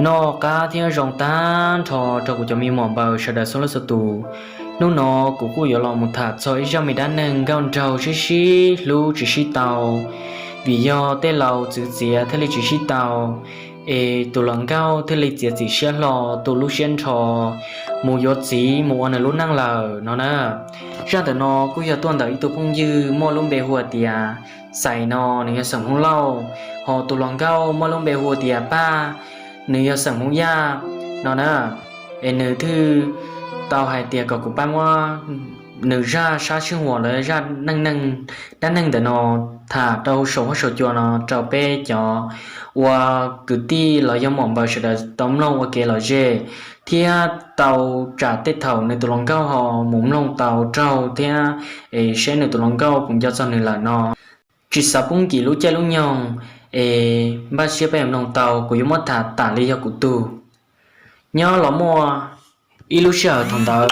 Noj qab thiab zoo tag nrho rau kuv cov me muam npaws sawv daws txhua leej txhua tus. Hnub no kuv kuj yuav los mus tham txog ib zaj me dab neeg nkauj nraug sib sib hlub tsis sib tau, vim yog tej laus txwv txiav thiaj li tsis sib tau, es tus hluas nkauj thiaj li txiav txim siab hlo tu lub siab nrho mus yuav txiv mus ua nws lub neej lawm no na. Zaj ntawm no kuj yog tuaj ntawm ib tug phooj ywg muaj lub npe hu tias Xais no, nws yog xeem Hmoob Lauj, ho tus hluas nkauj muaj lub npe hu tias Paj, nws yog xeem Hmoob Yaj no na. Es nws twb tau hais tias kom kuv pab muab nws zaj sab sij huam los zaj neej neeg, dab neeg ntawm no tham rau saum huab saum cua no rau peb cov ua kwv tij los yog muam npaws sawv daws tau mloog ua kev lom zem, thiab tau tsam tej thaum nws tus hluas nkauj ho mus mloog tau raug thiab, es seb nws tus hluas nkauj puas nco txog nws lawm no. Tsis xav pub nkim lub caij lub nyoog, es npaj siab peb mloog tau, kuv yuav muab tham tam li yog kuv tug. Nyob los muaj ib lub sij hawm thaum ntawd,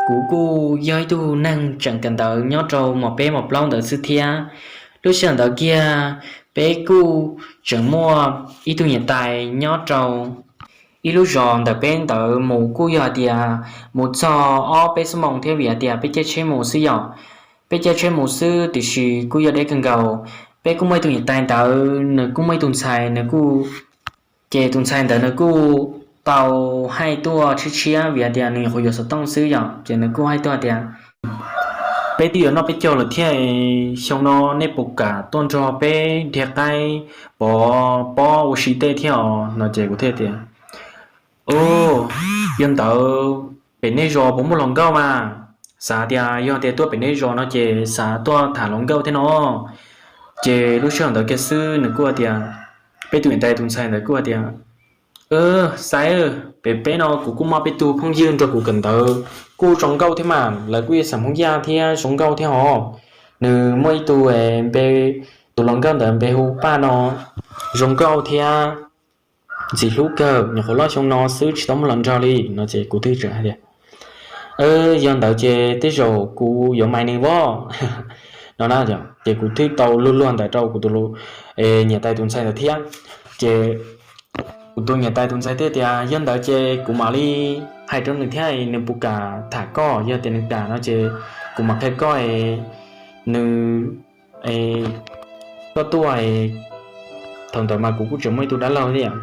kuv kuj yog ib tug neeg tseem kawm ntawv nyob rau mos peb mos plaub ntawd xwb thiab. Lub sij hawm ntawd kiag peb kuj tseem muaj ib tug niam tais nyob rau ib lub zos ntawm peb ntawd mus kuj yog hais tias mus txog ob peb xuab moos thiab, vim hais tias peb caij tsheb mus xwb yom. Peb caij tsheb mus xwb tiam sis kuj yog deb kawg nkaus. Peb kuj muaj ib tug niam tais ntawd, nws kuj muaj ib tug ntxhais, nws kuj, ces tus ntxhais ntawd nws kuj tau hais tuaj tshiab tshiab vim hais tias nws nyuam qhuav yuav xov tooj xwb yom, ces nws kuj hais tuaj tias, peb twb yuav noj peb caug lawm thiab, xyoo no nej puas kam tuaj nrog peb dhia qaib pov pob ua si tej thiab os no. Ces kuv thiaj tias, u, yog ntawd pem nej zos puas muaj hluas nkauj mas? Xav tias yog tias tuaj pem nej zos no ces xav tuaj tham hluas nkauj thiab no. Ces lub sij hawm ntawd kiag xwb nws kuj tias, peb tus niam tais tus ntxhais ntawd kuj tias, Xais, pem peb no kuv kuj muaj peb tug phooj ywg nrog kuv kawm ntawv kuj zoo nkauj thiab mas, lawv kuj yog xeem Hmoob Yaj thiab zoo nkauj thiab hos. Nws muaj ib tug npe, tus hluas nkauj ntawd npe hu Paj no, zoo nkauj thiab ntxim hlub kawg, nyuam qhuav loj xyoo no xwb tsis tau muaj hluas nraug li no. Ces kuv twb tseem hais tias, yog ntawd ces tej zaum kuv yuav mais nws os no na. Ces kuv twb tau luag luag ntawd rau kuv tus niam tais tus ntxhais ntawd thiab. Ces kuv tus niam tais tus ntxhais thiaj tias, yog ntawd ces kuv mam li hais rau nws thiab, nws puas kam tham koj, yog tias nws kam no ces kuv mam qhia koj, nws, koj tuaj, thaum ntawd mas kuv kuj tseem muaj ib tug dab laug thiab.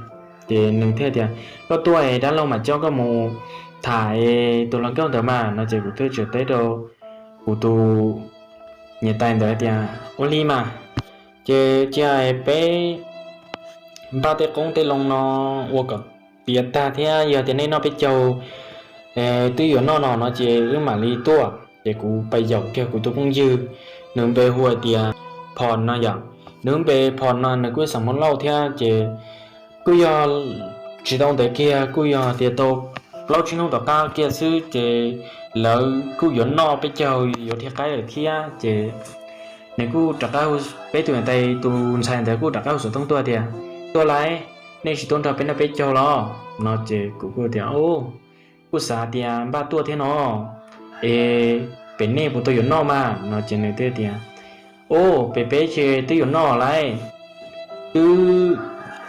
Ces nws thiaj tias, koj tuaj es dab laug mam coj koj mus tham tus hluas nkauj ntawd mas no. Ces kuv twb tseem teb rau kuv tus niam tais ntawd tias, ua li mas, ces cia peb npaj tej qoob tej loo no ua kom piav tag thiab, yog tias nej noj peb caug twb yuav noj no no ces wb mam li tuaj. Ces kuv pais yaum kiag kuv tus phooj ywg, nws npe hu hais tias Phom no yom. Nws npe Phom no nws kuj yog xeem Hmoob Lauj thiab. Ces kuj yog tsis tau ntev kiag, kuj yog tias tau plaub tsib hnub tom qab kiag xwb ces lawv kuj yuav noj peb caug yuav dhia qaib lawm thiab. Ces nws kuj rov qab, peb tus niam tais tus ntxhais ntawd kuj rov qab hu xov tooj tuaj tias, tuaj lawm, nej tsis tuaj nrog peb noj peb caug los no. Ces kuv kuj tias, kuj xav tias npaj tuaj thiab no, es pem nej puas tau yuav noj mas no. Ces nws thiaj tias, u, pem peb ces twb yuav noj lawm, twb,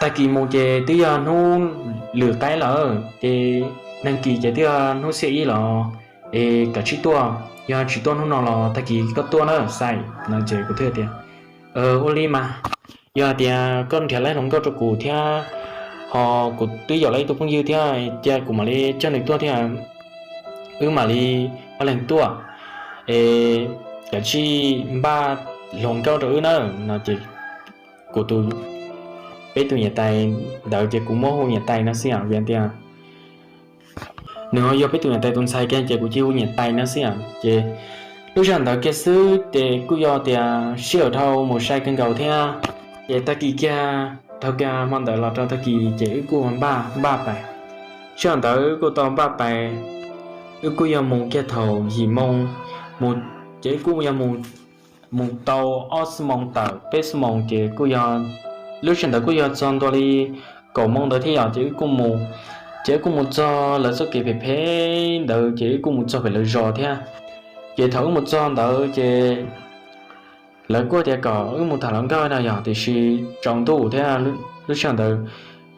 tag kis mus ces twb yog hnub lwm qaib lawm ces, nag kis ces twb yog hnub xiab ib los, es kav tsij tuaj, yog tsis tuaj hnub no los tag kis koj tuaj na Xais no. Ces kuv thiaj tias, ua li mas, yog hais tias koj nrhiav laib hluas nkauj rau kuv thiab, ho kuv twb yaum laib ib tug phooj ywg thiab, cia kuv mam li coj nws tuaj thiab, wb mam li ob leeg tuaj, es kav tsij npaj hluas nkauj rau wb na no. Ces kuv tus, peb tus niam tais ntawd ces kuv muab hu niam tais no xwb vim tias nws ho yog peb tus niam tais tus ntxhais kiag ces kuv cia hu niam tais no xwb. Ces lub sij hawm ntawd kiag xwb ces kuj yog tias sij hawm dhau mus sai kawg nkaus thiab. Ces tag kis kiag, dhau kiag hmo ntawd los rau tag kis ces wb kuj npaj npaj pais. Sij hawm ntawd wb kuj tau npaj pais, wb kuj yog mus kiag thaum yim moo, ces wb kuj yog mus tau ob xuab moos tawm peb xuab moos ces kuj yog, lub sij hawm ntawd kuj yog txog ntua li kaum moo ntawd thiab yom. Ces wb kuj mus, ces wb kuj mus txog lawv txoj kev phem phem ntawd ces wb kuj mus txog pem lawv zos thiab. Ces thaum wb mus txog ntawd ces lawv kuj tias kom wb mus tham hluas nkauj no yog tiam sis tsaus ntuj thiab, lub sij hawm ntawd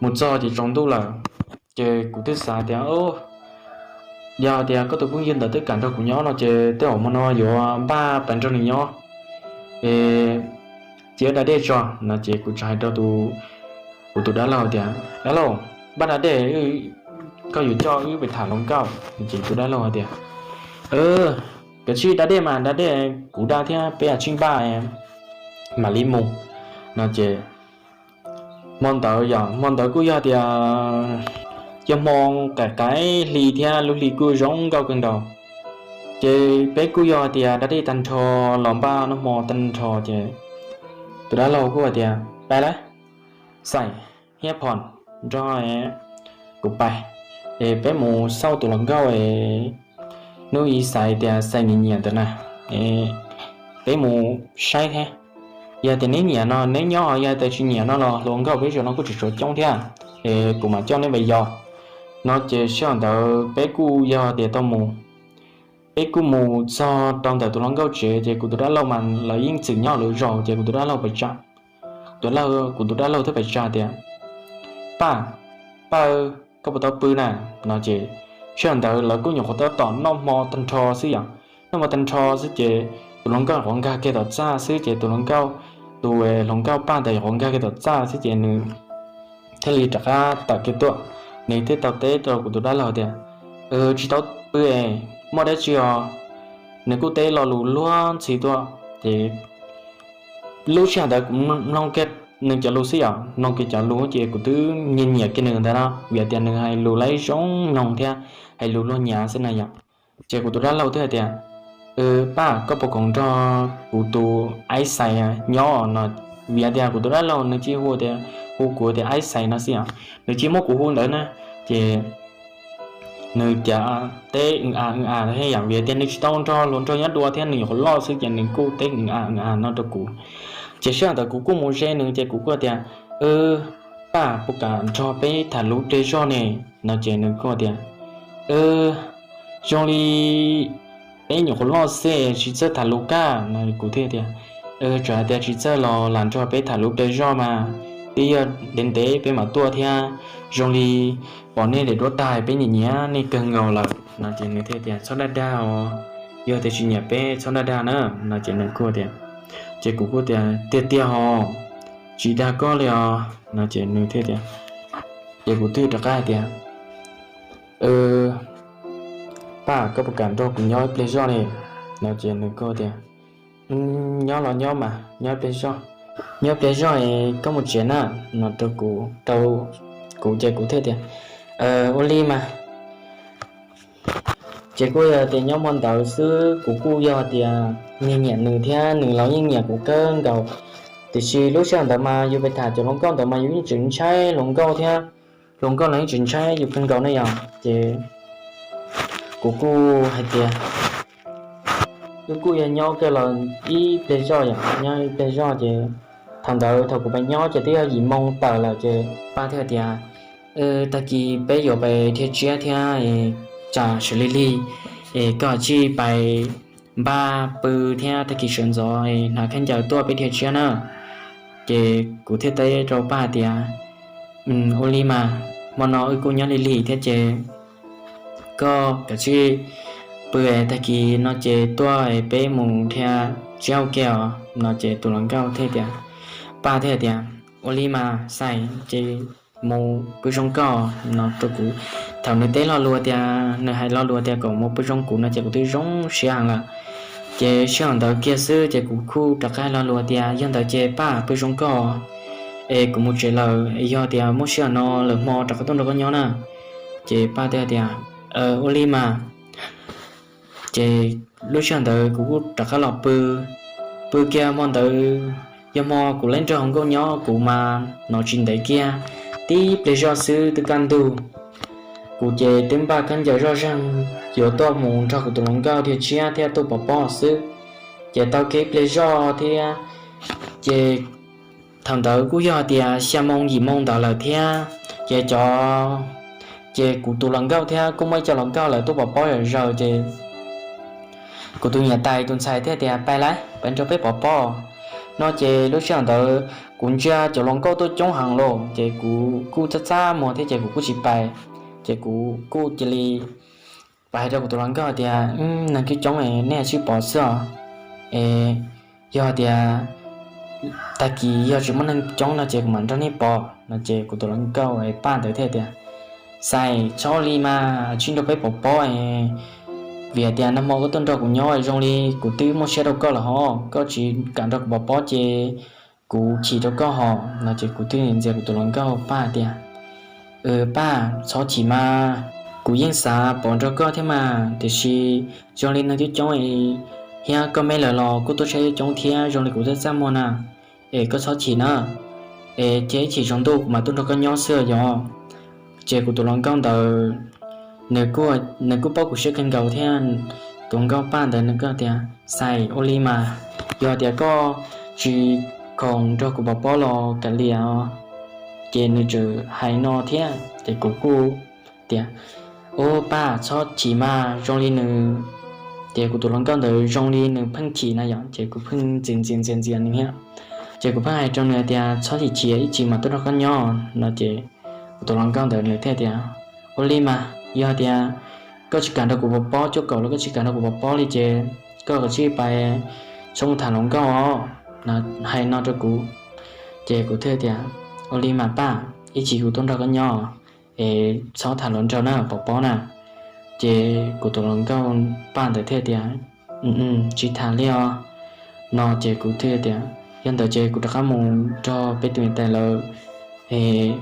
mus txog ces tsaus ntuj lawm. Ces kuv twb xav tias, yog tias koj tus phooj ywg ntawd twb kam nrog kuv nyob no ces tej zaum hmo no yuav npaj pais nrog nws nyob es cia da dej tso no ces kuv thiaj hais rau kuv tus dab laug tias, dab laug, npaj da dej, koj yuav coj wb pais tham hluas nkauj. Ces tus dab laug hais tias, koj cia li da dej mas, da dej, kuv da thiab peb cia li npaj mam li mus no ces hmo ntawd yog, hmo ntawd kuj yog tias yog hmo qaim qaim hli thiab lub hli kuj zoo nkauj kawg nkaus. Ces peb kuj yog tias da dej tag nrho los npaj noj hmo tag nrho ces tus dab laug kuj hais tias, pais lawm, Xais thiab Phom, nrog kuv pais es peb mus xauj tus hluas nkauj es hnub ib xaiv tias Xais nyiam nyiam ntawd na, peb mus saib thiab. Yog tias neb nyiam no neb nyob, yog tias tsis nyiam no los hluas nkauj peb zaum no kuj tseem tshuav coob thiab es kuv mam coj neb pais yos no ces sij hawm ntawd peb kuj yog tias tau mus, peb kuj mus txog rau ntawm tus hluas nkauj tsev ces kuv tus dab laug mas lawv yeej txwm nyob lawv zos ces kuv tus dab laug pais tsa, kuv tus dab laug thiaj pais tsa tias, Paj, Paj, koj puas tau pw na? No ces sij hawm ntawd lawv kuj nyuam qhuav tab tom noj hmo tag nrho xwb yom. Noj hmo tag nrho xwb ces tus hluas nkauj nyuam qhuav nkag kiag tom txaj xwb ces tus hluas nkauj, tus hluas nkauj Paj ntawd nyuam qhuav nkag kiag tom txaj xwb ces nws thiaj li rov qab tawm kiag tuaj. Nws thiaj tau teb rau kuv tus dab laug tias, tsis tau pw es muaj dab tsi os. Nws kuj teb lo lus luag ntxhi tuaj ces lub sij hawm ntawd kuv mloog kiag nws cov lus xwb yom, mloog kiag cov lus ces kuv twb nyiam nyiam kiag nws ntawd no vim tias nws hais lus laib zoo mloog thiab hais lus luag nyav xwb na yom. Ces kuv tus dab laug thiaj hais tias, Paj, koj puas kam nrog kuv tus Aib Xais nyob no? Vim tias kuv tus dab laug nws cia li hu tias, hu kuv tias Aib Xais no xwb yom, nws cia li muab kuv hu ntawd na. Ces nws cas teb a a thiab yom, vim tias nws tsis tau nrog hluas nraug nyob dua thiab nws nyuam qhuav loj xwb ces nws kuj teb a a no rau kuv. Ces sij hawm ntawd kuv kuj mus ze nws ces kuv kuj tias, Paj, puas kam nrog peb tham lus ib pliag zog ne? No ces nws kuj tias, zoo li peb nyuam qhuav loj xwb tsis txawj tham lus kag no. Kuv thiaj tias, txawm hais tias tsis txawj los lam nrog peb tham lus ib pliag zog mas, twb yog ntev ntev peb mam tuaj thiab, zoo li pom nej daim duab tag peb nyiam nyiam nej kawg nkaus lawm no. Ces nws thiaj tias, txhob dag dag os, yog tias tsis nyiam peb txhob dag dag na no. Ces nws kuj tias, ces kuv kuj tias, tiag tiag hos, tsis dag koj li os no. Ces nws thiaj tias, ces kuv thiaj rov qab hais tias, Paj, koj puas kam nrog kuv nyob ib pliag zog ne? No ces nws kuj tias, nyob los nyob mas, nyob ib pliag zog, nyob ib pliag zog es koj mus tsev na no rau kuv, rau kuv ces kuv thiaj tias, ua li mas. Ces kuj yog tias nyob hmo ntawd xwb kuv kuj yog tias nyiam nyiam nws thiab nws los yeej nyiam kuv kawg nkaus. Tiam sis lub sij hawm ntawd mas yus pais tham cov hluas nkauj ntawd mas yus yeej tseem ntshai hluas nkauj thiab, hluas nkauj los yeej tseem ntshai yus kawg nkaus ne yom. Ces kuv kuj hais tias, wb kuj yog nyob kiag los ib pliag zog yom, nyob ib pliag zog ces thaum ntawd thaum kuv pais nyob ces twb yog yim moo tawm lawm ces Paj thiaj tias, tag kis peb yuav pais dhia tsiab thiab, tsam sawv lig lig es koj cia li pais npaj pw thiab tag kis sawv ntxov hnav khaub ncaws tuaj peb dhia tsiab na. Ces kuv thiaj teb rau Paj hais tias, ua li mas, hmo no wb kuj nyob lig lig thiab ces koj kav tsij pw es tag kis no ces tuaj es peb mus dhia tsiab ua ke os no. Ces tus hluas nkauj thiaj tias, Paj thiaj tias, ua li mas Xais, ces mus pw zoo koj no rau kuv. Thaum nws teb lo lus tias, nws hais lo lus tias kom mus pw zoo kuv no ces kuv twb zoo siab heev lawm. Ces sij hawm ntawd kiag xwb ces kuv kuj rov qab hais lo lus tias, yog ntawd ces Paj pw zoo koj es kuv mus tsev lawm, yog tias muaj sij hawm no lwm hmo rov qab tuaj nrog koj nyob na. Ces Paj thiaj tias, ua li mas. Ces lub sij hawm ntawd kuv kuj rov qab los pw, pw kiag hmo ntawd yog hmo kuv laib nrog hluas nkauj nyob kuv mas hnov tsis ntev kiag, tib pliag zoj xwb twb kaj ntug. Kuv ces twb npaj khaub ncaws zoj zeeg yuav tuaj mus nrog kuv tus hluas nkauj dhia tsiab thiab tuaj pov pob xwb. Ces tau kiag ib pliag zoj thiab, ces thaum ntawd kuj yog tias xya moo yim moo ntawd lawm thiab. Ces cov, ces kuv tus hluas nkauj thiab kuj muaj ib co hluas nkauj lawv tuaj pov pob zom zaws ces kuv tus niam tais tus ntxhais thiaj tias, pais lawm, pais nrog peb pov pob. No ces lub sij hawm ntawd kuv ntsia cov hluas nkauj tuaj coob heev lawm ces kuv kuj txaj txaj muag thiab ces kuv kuj tsis pais. Ces kuv kuj cia li pais hais rau kuv tus hluas nkauj tias, Neeg coob coob es nej tsis pom xwb os. Es yog tias tag kis yog tsis muaj neeg coob no ces kuv mam nrog nej pom. No ces kuv tus hluas nkauj Paj ntawd thiaj tias, Xais, txhob li mas, tsis nrog peb pov pob es, vim tias nag hmo koj tuaj nrog kuv nyob zoo li kuv twb muaj siab rau koj lawm hos, koj tsis kam nrog kuv pov pob ces kuv chim rau koj hos. No ces kuv thiaj ntxias kuv tus hluas nkauj Paj tias, Paj, txhob chim mas, kuv yeej xav pov nrog koj thiab mas, tiam sis zoo li neeg coob coob thiab koj me lawm los kuj tuaj saib coob thiab zoo li kuv txaj txaj muag na. Es koj txhob chim na, es cia ib chim tsaus ntuj kuv mam tuaj nrog koj nyob xwb yog. Ces kuv tus hluas nkauj ntawd nws kuj paub kuv siab kawg nkaus thiab. Tus hluas nkauj Paj ntawd nws kuj tias, Xais, ua li mas, yog tias koj tsis khoom nrog kuv pov pob los kav liam. Ces nws tseem hais no thiab ces kuv kuj tias, Ub, Paj, txhob chim mas, zoo li nws, ces kuv tus hluas nkauj ntawd zoo li nws pheej chim na yom, ces kuv pheej ntxias ntxias ntxias ntxias nws thiab. Ces kuv pheej hais rau nws tias, Txhob chim, ib chim mam tuaj nrog koj nyob. No ces kuv tus hluas nkauj ntawd nws thiaj tias, Ua li mas, yog tias koj tsis kam nrog kuv pov pob, cuaj kaum los koj tsis kam nrog kuv pov pob li ces koj kav tsij pais txhob mus tham hluas nkauj os. Hais no rau kuv, ces kuv thiaj tias, Ua li mas Paj, ib chim kuv tuaj nrog koj nyob es txhob tham hluas nraug na, pov pob na. Ces kuv tus hluas nkauj Paj ntawd thiaj tias, Tsis tham li os. No ces kuv thiaj tias, Yog ntawd ces kuv rov qab mus nrog peb tus niam tais lawv, es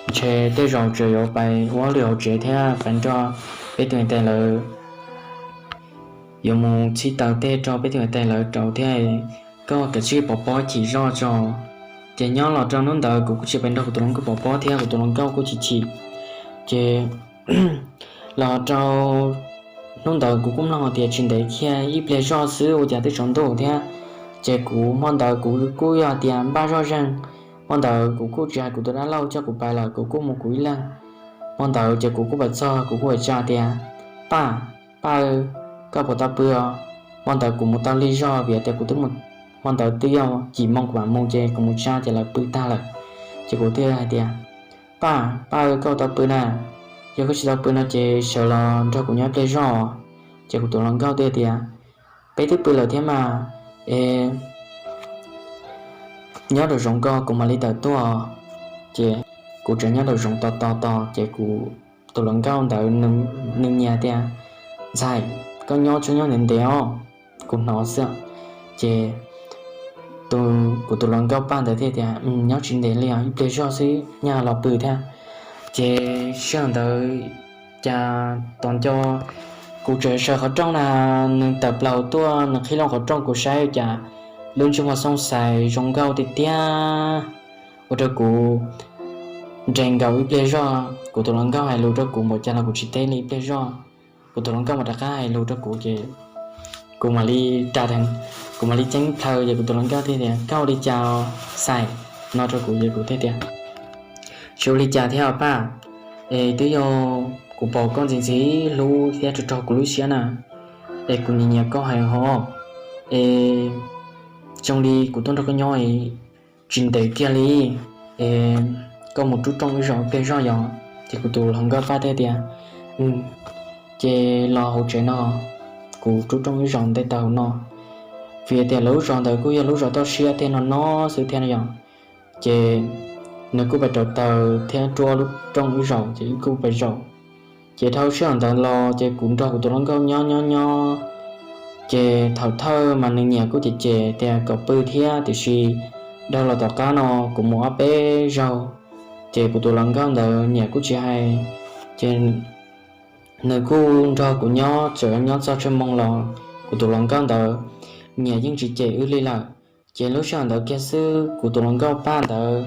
ntshe tej zaum tseem yuav pais ua lwm hauv tsev thiab pais nrog peb tus niam tais lawv yuav mus txhib taws tej rau peb tus niam tais lawv rau thiab. Koj kav tsij pov pob chim zoj tso. Ces nyob los rau hnub ntawd kuv kuj tsis pais nrog kuv tus hluas nkauj pov pob thiab kuv tus hluas nkauj kuj tsis chim. Ces los rau hnub ntawd kuv kuj mloog tias tsis ntev kiag ib pliag zoj xwb ua cas twb tsaus ntuj thiab. Ces kuv hmo ntawd kuv kuj yog tias npaj zoj zeeg. Hmo ntawd kuv kuj tsis hais kuv tus dab laug coj kuv pais lawm, kuv kuj mus kuv ib leeg. Hmo ntawd ces kuv kuj pais txog kuv kuj ua tsa tias, Paj, Paj, koj puas tau pw os? Hmo ntawd kuv mus tau lig zog vim tias kuv twb mus, hmo ntawd twb yog yim moo kuv mam mus ces kuv mus tsa ces lawv pw tag lawm. Ces kuv thiaj hais tias, Paj, Paj, koj tau pw na? Yog koj tsis tau pw no ces sawv los nrog kuv nyob ib pliag zoj. Ces kuv tus hluas nkauj thiaj tias, Peb twb pw lawm thiab mas, es nyob nraum zoov ko kuv mam li tawm tuaj. Ces kuv tseem nyob nraum zoov tos tos tos ces kuv tus hluas nkauj ntawd nws nyias tias, Ntxhais, koj nyob tsuas nyob ntev ntev os, kuv hnov xwb. Ces kuv tus hluas nkauj Paj ntawd thiaj tias, Nyob tsis ntev li os, ib pliag zog xwb nyaj los pw thiab. Ces sij hawm ntawd cas tos nco kuv tseem sawv qhov rooj na, nws tawm plaws tuaj nws qhib loo qhov rooj kuv saib cas lub ntsej muag xooj xais zoo nkauj tiag tiag. Ua rau kuv nres nkaus ib pliag zoj, kuv tus hluas nkauj hais lus rau kuv npaum cas los kuv tsis teb li ib pliag zoj. Kuv tus hluas nkauj mas rov qab hais lus rau kuv ces kuv mam li ras, kuv mam li ceeb plhaw ces kuv tus hluas nkauj thiaj tias, Koj ua li cas os Xais? No rau kuv ces kuv thiaj tias, Tsis ua li cas thiab os Paj, es twb yog kuv pom koj ntxim ntxim hlub thiab rau rau kuv lub siab na, es kuv nyiam nyiam koj heev hos, es zoo li kuv tuaj nrog koj nyob tsis ntev kiag li, es koj mus rub rooj wb zaum pliag zoj yog. Ces kuv tus hluas nkauj Paj thiaj tias, Ces los hauv tsev no, kuv rub rooj wb zaum nte taws hauv no. Vim tias lawv lub zos ntawd kuj yog lub zos toj siab thiab no no xwb thiab no yog. Ces nws kuj pais rauv taws thiab rub lub rooj wb zaum ces wb kuj pais zaum. Ces dhau sij hawm ntawd los ces kuv nrog kuv tus hluas nkauj nyob nyob nyob, ces thaum thawj mas nws nyiam kuj cem cem tias kom pw thiab tiam sis dhau los tom qab no kuv mus ob peb zaug, ces kuv tus hluas nkauj ntawd nyiam kuj tsis hais, ces nws kuj nrog kuv nyob txawm nyob txog tsawg moo los kuv tus hluas nkauj ntawd nyiam yeej tsis cem wb li lawm. Ces lub sij hawm ntawd kiag xwb kuv tus hluas nkauj Paj ntawd,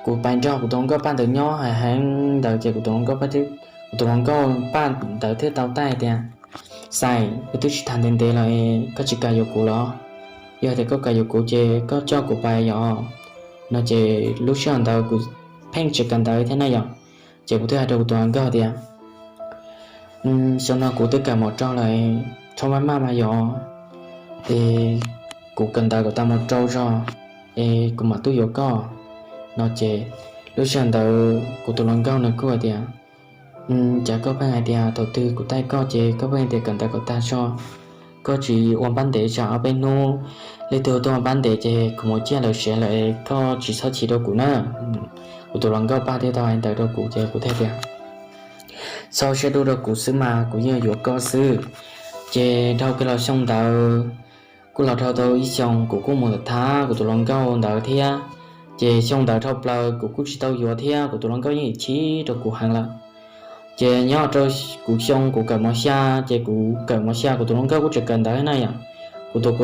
kuv pais nrog kuv tus hluas nkauj Paj ntawd nyob heev heev ntawd ces kuv tus hluas nkauj Paj thiaj, kuv tus hluas nkauj Paj ntawd thiaj tau taij tias, Xais, wb twb sib tham ntev ntev lawm, koj tsis kam yuav kuv los? Yog tias koj kam yuav kuv ces koj coj kuv pais yom. No ces lub sij hawm ntawd kuv pheej tsis kam ntawd thiab na yom. Ces kuv thiaj hais rau kuv tus hluas nkauj tias, Xyoo no kuv twb kam mus rau lawm, txhob maj maj mas yom, es kuv kawm ntawv kom tag mus rau zog es kuv mam tuaj yuav koj no ces lub sij hawm ntawd kuv tus hluas nkauj nws kuj hais tias, Cas koj pheej hais tias thaum twg kuv taij koj ces koj pheej tias kawm ntawv kom tag zog, koj tsis ua npab ntev tsam ob peb hnub leej twg tuaj ua npab ntev ces kuv mus ciaj lawv siav lawm es koj tsis txhob chim rau kuv na. Kuv tus hluas nkauj Paj thiaj tau hais ntawd rau kuv ces kuv thiaj tias, Txhob siab dub rau kuv xwb mas, kuv yeej yuav koj xwb. Ces dhau kiag los xyoo ntawd, kuj los dhau tau ib xyoos kuv kuj mus tham kuv tus hluas nkauj ntawd thiab. Ces xyoo ntawd dhau plaws kuv kuj tsis tau yuav thiab, kuv tus hluas nkauj yeej chim rau kuv heev lawm. Ces nyob rau kuv xyoo kuv kawm mos xya, ces kuv kawm mos xya kuv tus hluas nkauj kuj tseem kawm ntawv na yom. Kuv tus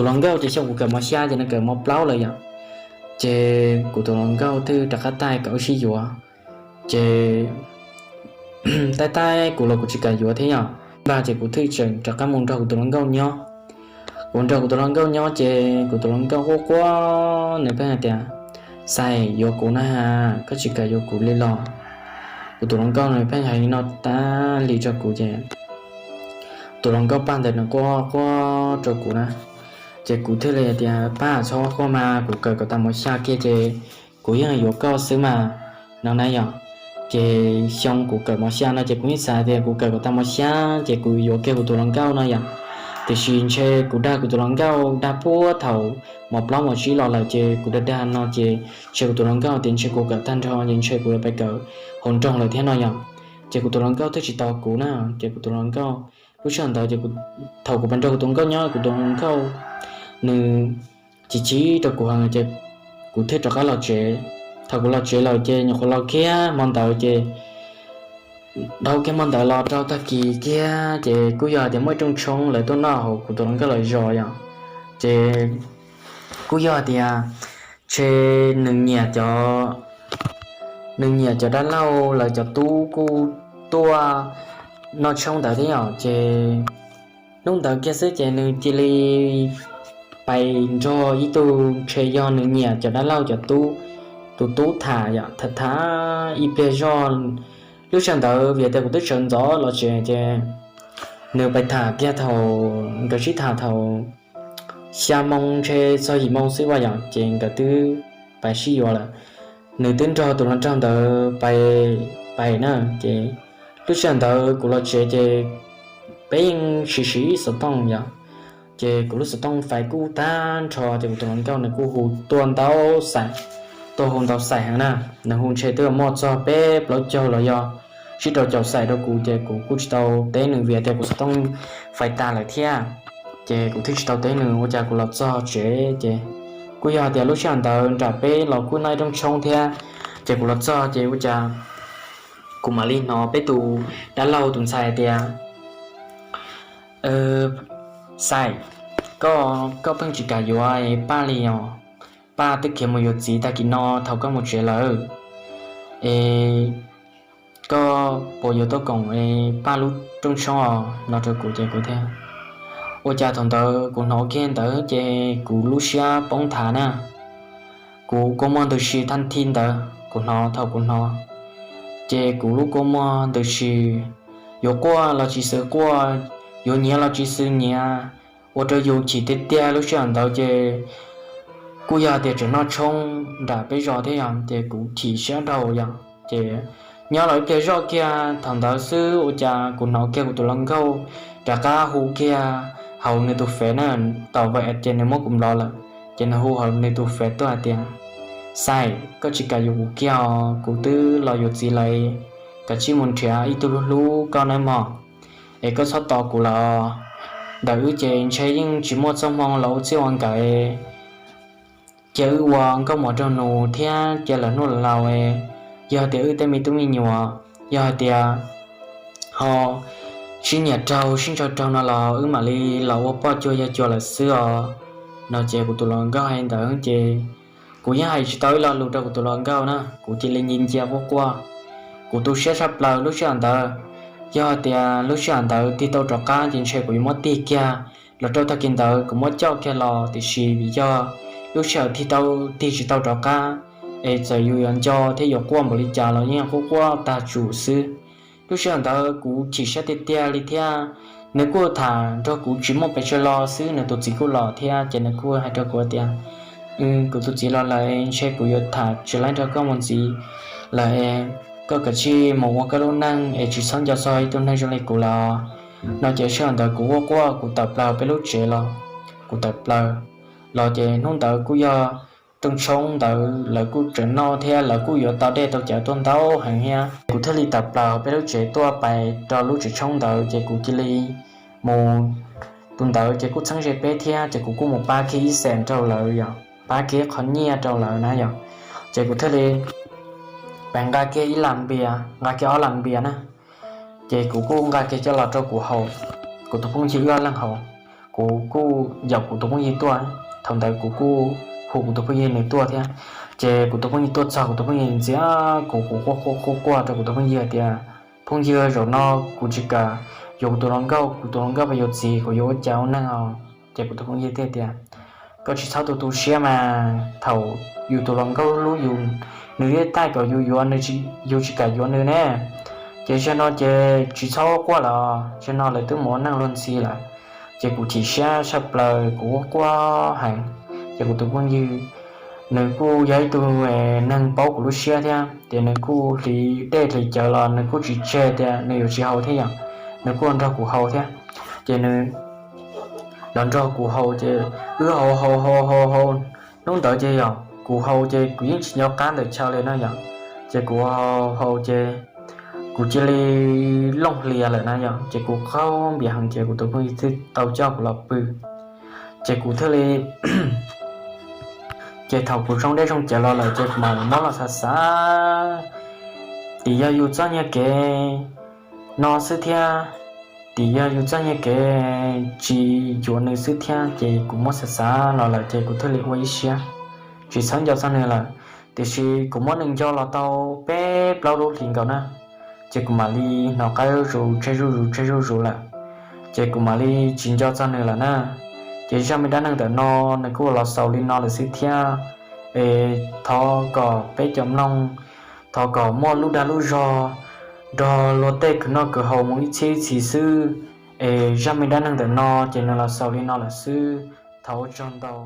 hluas nkauj ces xyoo kuv kawm mos xya ces nws kawm mos plaub lawm yom. Ces kuv tus hluas nkauj twb rov qab taij kom wb sib yuav. Ces taij taij kuv los kuv tsis kam yuav thiab yom. Npag ces kuv thiaj tseem rov qab mus nrog kuv tus hluas nkauj nyob. Kuv nrog kuv tus hluas nkauj nyob ces kuv tus hluas nkauj quaj quaj, nws pheej hais tias, Xais, yuav kuv na has, koj tsis kam yuav kuv li los? Kuv tus hluas nkauj nws pheej hais li no tas li rau kuv ces tus hluas nkauj Paj ntawd nws quaj quaj rau kuv na. Ces kuv thiaj li hais tias, Paj, txhob quaj mas, kuv kawm kom tag mos xya kiag ces kuv yeej yuav koj xwb mas, no na yom. Ces xyoo kuv kawm mos xya no ces kuv yeej xav tias kuv kawm kom tag mos xya ces kuv yuav kiag kuv tus hluas nkauj no yom. Tiam sis ntshe kuv dag kuv tus hluas nkauj dag puag thaum mos plaub mos tsib los lawm ces kuv dag dag no ces ntshe kuv tus hluas nkauj tias ntshe kuv kawm tag nrho ces ntshe kuv yuav pais kawm hauv nroog lawm thiab no yom. Ces kuv tus hluas nkauj thiaj tsis tos kuv na. Ces kuv tus hluas nkauj, lub sij hawm ntawd ces thaum kuv pais nrog kuv tus hluas nkauj nyob, kuv tus hluas nkauj nws chim chim rau kuv heev ces kuv thiaj rov qab los tsev. Thaum kuv los tsev lawm ces nyuam qhuav los kiag hmo ntawd ces dhau kiag hmo ntawd los rau tag kis kiag ces kuj yog hais tias muaj ib rooj tshoob lawv tuaj noj hauv kuv tus hluas nkauj lawv zos yom. Ces kuj yog hais tias ntshe nws nyiam cov, nws nyiam cov dab laug lawv cov tub kuj tuaj noj tshoob ntawd thiab yom. Ces hnub ntawd kiag xwb ces nws cia li pais nrog ib tug ntshe yog nws nyiam cov dab laug cov tub, tus tub tham yom, tham tham ib pliag zog. Lub sij hawm ntawd vim tias kuv twb sawv ntxov los tsev ces nws pais tham kiag thaum, nkawd sib tham thaum xya moo ntshe txog yim moo xwb vaj yom, ces nkawd twb pais sib yuav lawm. Nws twb nrog tus hluas nraug ntawd pais, pais na. Ces lub sij hawm ntawd kuv los tsev ces peb yeej siv siv xov tooj yom. Ces kuv lub xov tooj faiv kuj tag nrho ces kuv tus hluas nkauj nws kuj hu tuaj ntau xais, tuaj hu ntau xais heev na. Nws hu ntshe twb muaj txog peb plaub caug los yog tsib rau caum xais rau kuv ces kuv kuj tsis tau teb nws vim tias kuv xov tooj faiv tag lawm thiab. Ces kuv thiaj tsis tau teb nws, ua cas kuv los txog tsev ces kuj yog hais tias lub sij hawm ntawd nram peb los kuj noj ib rooj tshoob thiab. Ces kuv los txog ces ua cas kuv mam li hnov peb tus dab laug tus ntxhais tias, Xais, koj, koj pheej tsis kam yuav Paj li os. Paj twb khiav mus yuav txiv tag kis no thaum koj mus tsev lawm. Es koj puas yuav tuaj koom Paj lub rooj tshoob os? No rau kuv ces kuv thiaj, ua cas thaum ntawd kuv hnov kiag ntawd ces kuv lub siab poob nthav na. Kuv kua muag ntws si thaj thib ntawd, kuv hnov, thaum kuv hnov ces kuv lub kua muag ntws si, yuav quaj los tsis xav quaj, yuav nyiav los tsis xav nyiav, ua rau yus chim tiag tiag. Lub sij hawm ntawd ces kuj yog tias tseem noj tshoob nram peb zos thiab yog ces kuv chim siab dhau yom. Ces nyob los ib pliag zoj kiag thaum ntawd xwb ua cas kuv hnov kiag kuv tus hluas nkauj rov qab hu kiag hauv nws tus fev na, tom vawm ces nws muab kuv nplov lawm. Ces nws hu hauv nws tus fev tuaj hais tias, Xais, koj tsis kam yuav kuv kiag os, kuv twb los yuav txiv lawm, kav tsij mus nrhiav ib tug hlub hlub koj nawb mog, es koj txhob tos kuv lawm. Ntawm wb ces ntshe yeej tsis muaj txoj hmoo los ua txij ua nkawm, cia wb ua nkauj muam nraug nus thiab cia lawm hnub lawm laus, yog tias wb tej me tub me nyuam yog hais tias ho sib nyiam raug sib ntshaw raug no los wb mam li los ua poj cuag yawg cuag lawm xwb os. No ces kuv tus hluas nkauj hais ntawd ces kuv yeej hais tsis tau ib lo lus rau kuv tus hluas nkauj na, kuv cia li ncia ncia quaj quaj. Kuv tu siab tshaj plaws lub sij hawm ntawd. Yog tias lub sij hawm ntawd tig tau rov qab ces ntshe kuv yuav muab tig kiag los rau tag kis ntawd kuv muab coj kiag los, tiam sis vim yog lub sij hawm tig tau, tig tsis tau rov qab, es txawm yus yuav nco thiab yuav quaj npaum li cas los yeej quaj quaj tag tsum xwb. Lub sij hawm ntawd kuv chim siab tiag tiag li thiab. nws kuj tham nrog kuv tsis muaj pes tsawg lo xwb, nws tus txiv kuj los thiab ces nws kuj hais rau kuv tias, kuv tus txiv los lawm, ntshe kuv yuav tham tsis laib nrog koj mus ntxiv lawm, koj kav tsij mus ua koj lub neej es tsis txhob nco txog ib tug neeg zoo li kuv lawm. No ces sij hawm ntawd kuv quaj quaj kuv tawm plaws peb lub tsev los, kuv tawm plaws los ces hnub ntawd kuj yog rooj tshoob ntawd lawv kuj tseem noj thiab lawv kuj yuav tau dej tau cawv tuaj ntau heev thiab. Kuv thiaj li tawm plaws peb lub tsev tuaj pais rau lub tsev tshoob ntawd ces kuv cia li mus, tus ntawd ces kuj txheeb ze peb thiab ces kuv kuj mus pab kiag ib xees rau lawv yom, pab kiag qhov nyiaj rau lawv na yom. Ces kuv thiaj li pais nqa kiag ib las npias, nqa kiag ob las npias na, ces kuv kuj nqa kiag coj los rau kuv haus, kuv tus phooj ywg wb ob leeg haus. Kuv kuj yaum kuv tus phooj ywg tuaj, thaum ntawd kuv kuj hu kuv tus phooj ywg nws tuaj thiab. Ces kuv tus phooj ywg tuaj txog, kuv tus phooj ywg ntxias kuv, kuv quaj quaj quaj quaj rau kuv tus phooj ywg hais tias, phooj ywg, zaum no kuv tsis kam yuav kuv tus hluas nkauj, kuv tus hluas nkauj puas yuav txiv, kuv yuav ua cas ua neej os. Ces kuv tus phooj ywg thiaj tias, koj tsis txhob tu tu siab mas, thaum yus tus hluas nkauj hlub yus, nws thiaj taij kom yus yuav, yus tsis kam yuav nws ne. Ces zaum no ces tsis txhob quaj lawm, zaum no lawv twb mus ua neej luag ntxhi lawm. Ces kuv chim siab tshaj plaws, kuv quaj quaj heev. Ces kuv tus phooj ywg, nws kuj yog ib tug neeg paub kuv lub siab thiab ces nws kuj hliv dej hliv cawv los nws kuj tsis tseg tias nws yuav tsis haus thiab yom, nws kuj nrog kuv haus thiab. Ces nws los nrog kuv haus ces wb haus haus haus haus haus, hnub ntawd ces yog kuv haus ces kuv yeej tsis nco qab ntawm chaw li no yom. Ces kuv haus ces kuv cia li looj hlias lawm na yom, ces kuv qaug npias heev ces kuv tus phooj ywg thiaj tau coj kuv los pw. Ces kuv thiaj li, ces thaum kuv zoo dej zoo cawv los lawm ces kuv mam muab los xav xav, tim yog yus txoj nyiag kev no xwb thiab, tim yog yus txoj nyiag kev tsis yuav nws xwb thiab. Ces kuv muab xav xav los lawm ces kuv thiaj li ua ib siab tsis txhob nco txog nws lawm. Tiam sis kuv muab nws nco los tau peb plaub lub hlis nkaus na, ces kuv mam li hnov qab zuj zus tseg zuj zus tseg zuj zus lawm, ces kuv mam li tsis nco txog nws lawm na. Ces zaj me dab neeg ntawm no nws kuj los xaus li no lawm xwb thiab. Es thov kom peb cov mloog, thov kom muaj lub dag lub zog nrog luag tej khwv noj khwv haus mus ib txhiab ib txhis xwb. Es zaj me dab neeg ntawm no ces nws los xaus li no lawm xwb. Thov ua tsaug ntau.